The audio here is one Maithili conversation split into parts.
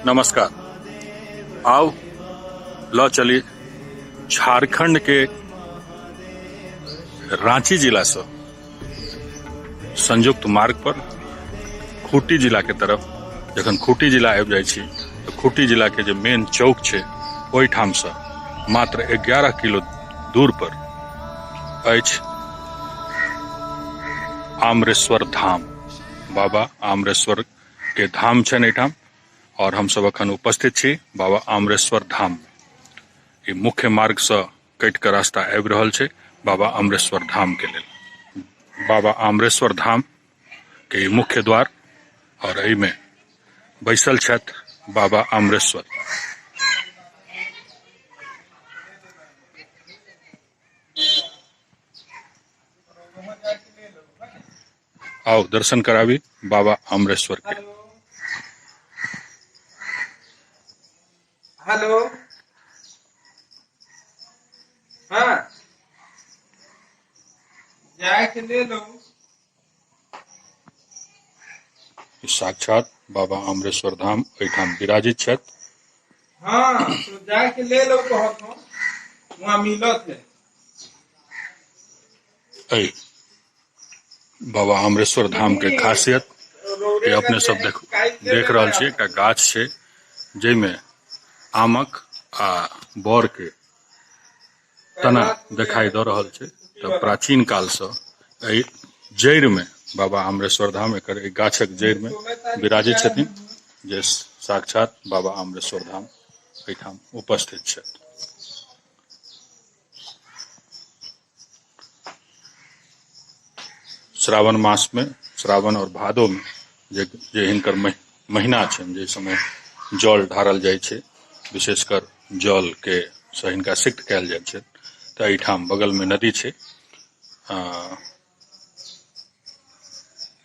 नमस्कार। आउ ल चली झारखंड के रांची जिला से संयुक्त मार्ग पर खूंटी जिला के तरफ। जखन खूंटी जिला आबि जाइ छी तऽ खूंटी जिला के जे मेन चौक छै ओहिठाम से मात्र 11 किलो दूर पर अछि आमरेश्वर धाम। बाबा आमरेश्वर के धाम छनि एहिठाम और हमसब अखन उपस्थित छी बाबा आमरेश्वर धाम में। ई मुख्य मार्ग से कटि के रास्ता आबि रहल छै बाबा आमरेश्वर धाम के लेल। बाबा आमरेश्वर धाम के ई मुख्य द्वार और एहिमे बैसल छथि बाबा आमरेश्वर। आओ दर्शन कराबी बाबा आमरेश्वर के। हेलो, हाँ, जाके ले लो। साक्षात बाबा आमरेश्वर धाम एहिठाम विराजित छथि। हाँ, तो जाके ले लो, कहत हो वहाँ मिलत है। एहि बाबा आमरेश्वर धाम के खासियत के अपने सब देख रहल छी। एकटा गाछ छै जाहिमे आमक आ बर के तना देखाई दऽ रहल छै। तऽ प्राचीन कालसँ एहि जड़िमे बाबा आमरेश्वर धाम एकर एहि गाछक जड़िमे विराजित छथिन, जे साक्षात बाबा आमरेश्वर धाम एहिठाम उपस्थित छथि। श्रावण मास में, श्रावण और भादो में जे जे हिनकर महीना छनि, जाहि समय जल ढारल जाइ छै, विशेषकर जल के से हिनका सिक्त कयल जाइ छै, तऽ एहिठाम बगल में नदी छै,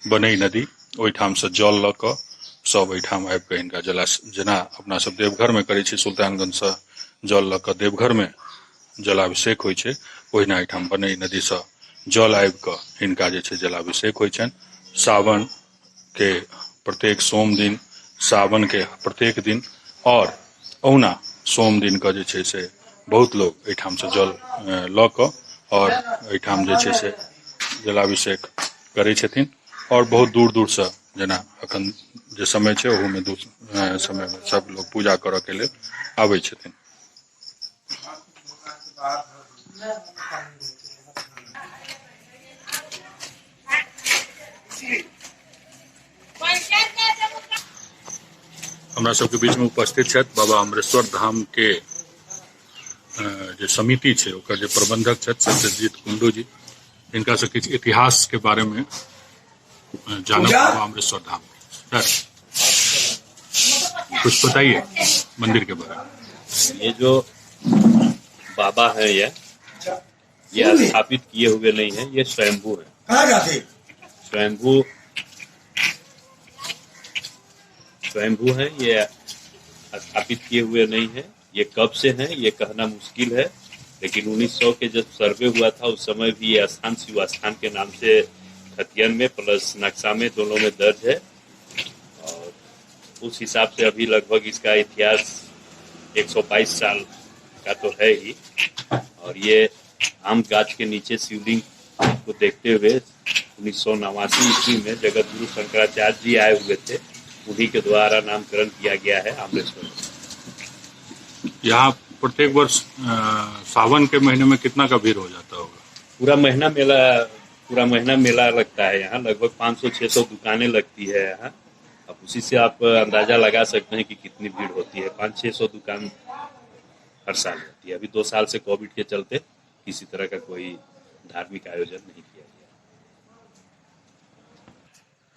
बनई नदी, ओहिठाम से जल लऽ कऽ सब एहिठाम आबि कऽ हिनका जला, जेना अपना सब देवघर में करै छी, सुल्तानगंज से जल लऽ कऽ देवघर में जलाभिषेक होइ छै, ओहिना एहिठाम बनई नदी से जल आबि कऽ हिनका जे छै जलाभिषेक होइ छनि। सावन के प्रत्येक सोम दिन, सावन के प्रत्येक दिन और ओहुना सोम दिन के जे छै से बहुत लोग एहिठाम से जल लऽ कऽ और एहिठाम जे छै से जलाभिषेक करै छथिन। और बहुत दूर दूर से, जेना अखन जे समय छै ओहूमे दूर समयमे सब लोग पूजा करऽ के लेल आबै छथिन। हमरा सबके बीच में उपस्थित छथि बाबा अमरेश्वर धाम के जे समिति छै ओकर जे प्रबंधक छथि सत्यजीत कुंडू जी, हिनका से किछु इतिहास के बारे में जानब। बाबा अमरेश्वर धाम, सर कुछ बताइए मंदिर के बारे में। ये जो बाबा है ये स्थापित किए हुए नहीं है, ये स्वयंभू है। कहाँ जाते? स्वयंभू, स्वयंभू है, ये स्थापित किए हुए नहीं है। ये कब से है ये कहना मुश्किल है, लेकिन 1900 के जब सर्वे हुआ था उस समय भी ये स्थान शिव स्थान के नाम से खतियन में प्लस नक्शा में दोनों में दर्ज है। और उस हिसाब से अभी लगभग इसका इतिहास 122 साल का तो है ही। और ये आम गाछ के नीचे शिवलिंग को देखते हुए 1989 ईस्वी में जगत गुरु शंकराचार्य जी आए हुए थे, उन्हीं के द्वारा नामकरण किया गया है आमरेश्वर। यहाँ प्रत्येक वर्ष सावन के महीने में कितना का भीड़ हो जाता होगा? पूरा महीना मेला, पूरा महीना मेला लगता है यहाँ। लगभग 500-600 दुकानें लगती है यहाँ। अब उसी से आप अंदाजा लगा सकते हैं कि कितनी भीड़ होती है। 500-600 दुकान हर साल होती है। अभी 2 साल से कोविड के चलते किसी तरह का कोई धार्मिक आयोजन नहीं किया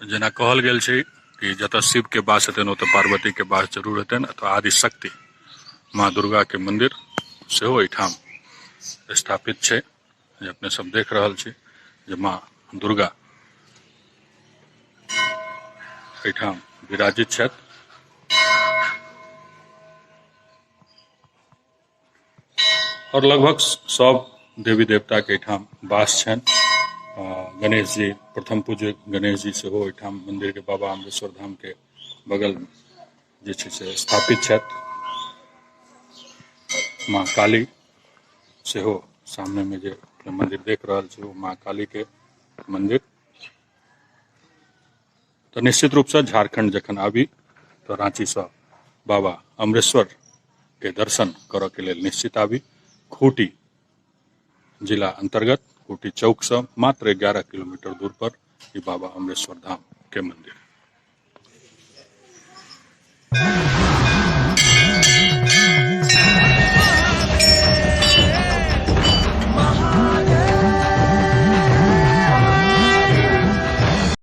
गया। जेना कहल गेल छै कि जतऽ शिव के वास हेतनि ओतऽ पार्वती के वास जरूर हेतनि, अथवा आदिशक्ति माँ दुर्गा के मंदिर सेहो एहिठाम स्थापित छै, जे अपने सब देख रहल छी जे माँ दुर्गा एहिठाम विराजित छथि। और लगभग सब देवी देवता के एहिठाम वास छनि। गणेश जी प्रथम पूज्य गणेश जी सेहो एहिठाम मंदिर के बाबा अमरेश्वर धाम के बगल में जे छै से स्थापित छथि। माँ काली सेहो सामनेमे जे मन्दिर देख रहल छी ओ माँ कालीके मन्दिर। तऽ निश्चित रूपसँ झारखण्ड जखन आबी तऽ राँचीसँ बाबा अमरेश्वर के दर्शन करऽ के लेल निश्चित आबी। खूंटी जिला अंतर्गत खूंटी चौक से मात्र 11 किलोमीटर दूर पर ई बाबा अमरेश्वर धाम के मंदिर।